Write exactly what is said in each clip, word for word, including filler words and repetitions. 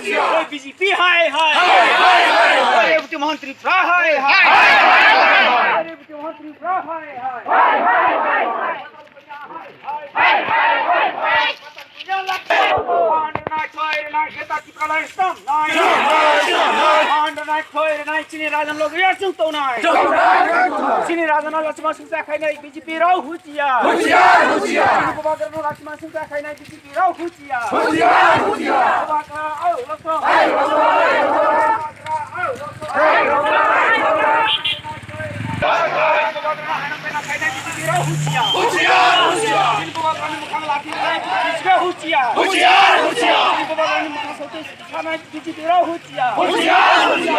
Oi B J P hai hai. Oi Rebati Mohan Tripura hai hai. Oi Rebati Mohan Tripura hai hai. Chini rajan logi asung tongnai. Chini rajan logi asung tongnai. B J P rao huchia. Huchia, huchia. Chini bubagra no lachima singsa khainai B J P rao huchia. Huchia, huchia. Bubagra au lokto. Ai lokto, ai lokto. Bubagra au lokto. Ai lokto, ai lokto. Bubagra hanam pena khainai B J P rao huchia. Huchia, huchia. Chini bubagra ni mukhang lathi khainai B J P rao huchia. Huchia, huchia. Chini bubagra ni mukhang sote Sana B J P rao huchia. Huchia, huchia.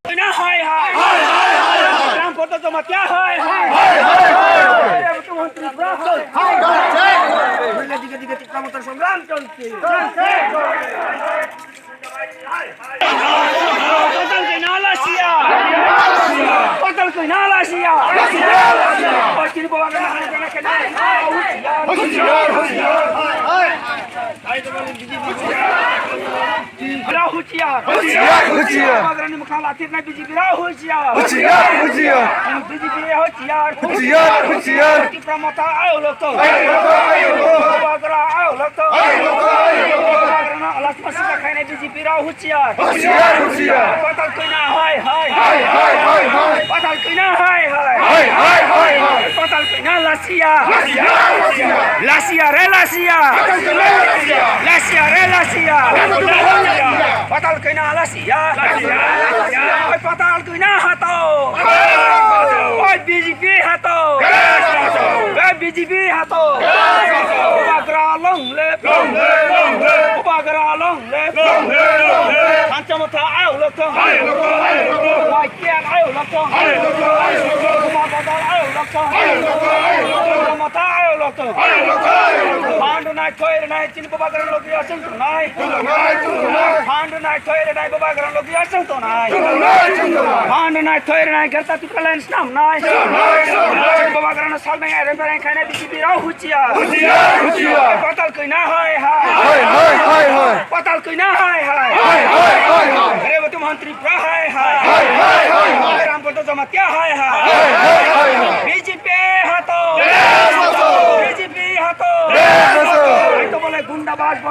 Koina hai hai. Hai, hai, hai, hai. Ram Poto Jamatia hai hai. Hai, hai, hai. Rebati Mohan Tripura hai. Hai, hai, hai. Dike dike Tipra Motha Songram cholche. Patal koina lasia. Patal koina lasia. Pachini bawa kena hana kena kena. Rao huchia. Huchia, huchia. Bagrani mukha latir na B J P rao huchia. Huchia, huchia. B J P huchia. Huchia, huchia. Tipra Motha au lokto. Ai lokto, ai lokto. Bubagra au lokto. Ai lokto, ai lokto. Bubagra no alas masuk khainai B J P rao huchia. Huchia, huchia. Patal koina hai hai. Hai, hai, hai, hai. Patal koina hai hai. Hai, hai, hai, hai. Patal koina lasia. Lasia, lasia. Lasia re lasia. Patal koina lasia. Lasia re lasia. Patal koina lasia. Patal koina lasia. Patal koina lasia. Oi, patal koina hato. Oi, B J P hato. Oi, B J P hato. Bubagra long live. Bubagra long live. Hancha Motha au lokto. Bai Kian au lokto. Buma Badal au lokto. Hancha Motha au lokto. Phandu nai thoi nai. Chini bubagra logi asung tongnai. Phandu nai thoi rwnai bubagra logi asung tongnai. Phandu nai thoi rwnai Greater Tipraland snamnai. Bubagra no salnai ereng bereng khainai B J P rao huchia. Patal koina hai hai. Patal koina hai hai. Rebati Mohan Tripura hai hai. Ram Poto Jamatia hai hai. B J P hato. B J P hato. Aito bole gunda bas bot.